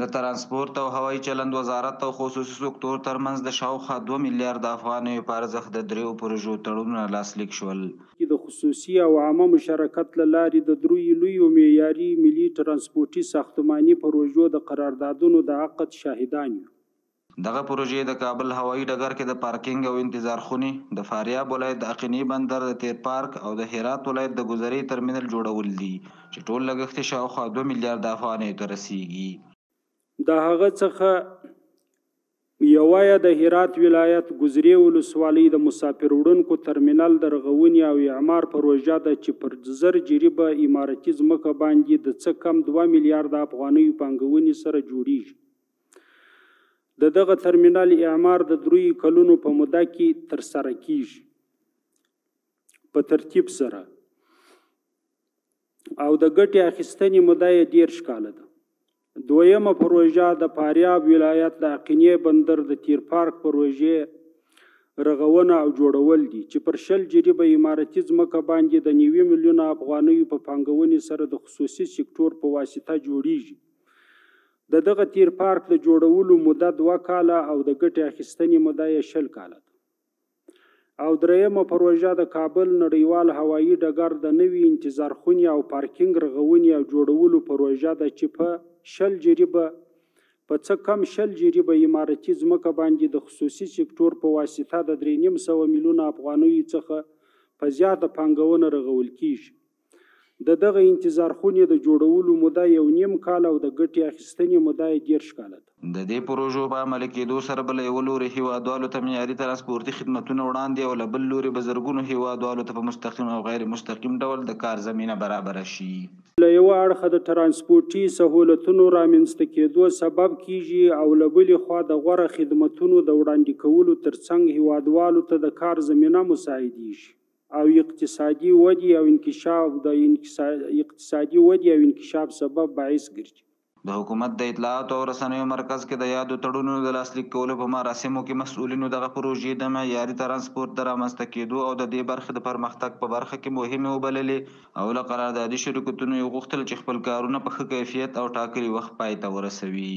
د ترانسپورت او هوایي چلند وزارت او خصوصي سکتور ترمنځ د شاوخوا 2 میلیارده افغانیو په ارزښت د دریو پروژو تړونونه لاسلیک شول. کې د خصوصي او عامه مشارکت له لارې د دریو لویو معیاري ملي ترانسپورتي ساختماني پروژو د قراردادونو د عقد شاهدان یو. دغه پروژې د کابل هوایي ډګر کې د پارکینګ او انتظار خونې، د فاریاب ولایت د اقینې بندر د تیر پارک او د هرات ولایت د ګذرې ترمینل جوړول دي، چې ټول لګښت یې شاوخوا 2 میلیارده افغانیو ته رسیږي. د هغه څخه یوه یې د هرات ولایت ګذرې ولسوالۍ د مسافر وړونکو ترمینل د رغونې او اعمار پروژه ده، چې پر 1000 جریبه امارتي ځمکه باندې د څه کم 2 میلیارده افغانیو پانګونې سره جوړیږي. د دغه ترمینل اعمار د 3 کلونو په موده کې ترسره کیږي په ترتیب سره، او د ګټې اخیستنې موده یې 30 کاله ده. دویمه پروژه د فاریاب ولایت د اقینې بندر د تیر پارک پروژې رغونه او جوړول دي، چې پر 20 جریبه امارتي ځمکه باندې د 90 میلیونه افغانیو په پانګونې سره د خصوصي سکتور په واسطه جوړیږي. د دغه تیر پارک د جوړولو موده 2 کاله او د ګټې اخیستنې موده یې 20 کاله ده. او درېیمه پروژه د کابل نړیوال هوایي ډګر د نوي انتظار خونې او پارکینګ رغونې او جوړولو پروژه ده، چې په 20 جریبه په څه کم 20 جریبه امارتي ځمکه باندې د خصوصي سکتور په واسطه د 350 میلیونه افغانیو څخه په زیاته پانګونه رغول کیږي. د دغه انتظار خونې د جوړولو موده 1.5 کال او د ګټې اخیستنې موده یې 30 کاله ده. د دې پروژو په عملي کېدو سره به له یوه لوري هېوادوالو ته معیاري ترانسپورتي خدمتونه وړاندې او له بل لوري به زرګونو هېوادوالو ته په مستقیم او غیر مستقیم ډول د کار زمینه برابره شي. له یوه اړخه د ترانسپورتي سهولتونو رامنځته کېدو سبب کیږي او له بلې خوا د غوره خدمتونو د وړاندې کولو ترڅنګ هېوادوالو ته د کار زمینه مساعدیږي او اقتصادي ودې او انکشاف د اقتصادي ودې او انکشاف سبب باعث ګرځي. د حکومت د اطلاعاتو او رسنیو مرکز کې د یادو تړونونو د لاسلیک کولو په مراسمو کې مسؤلینو دغه پروژې د معیاري ترانسپورت د رامنځته کېدو او د دې برخې د پرمختګ په برخه کې مهمې وبللې او له قراردادي شرکتونو یې وغوښتل چې خپل کارونه په ښه کیفیت او ټاکلي وخت پای ته ورسوي.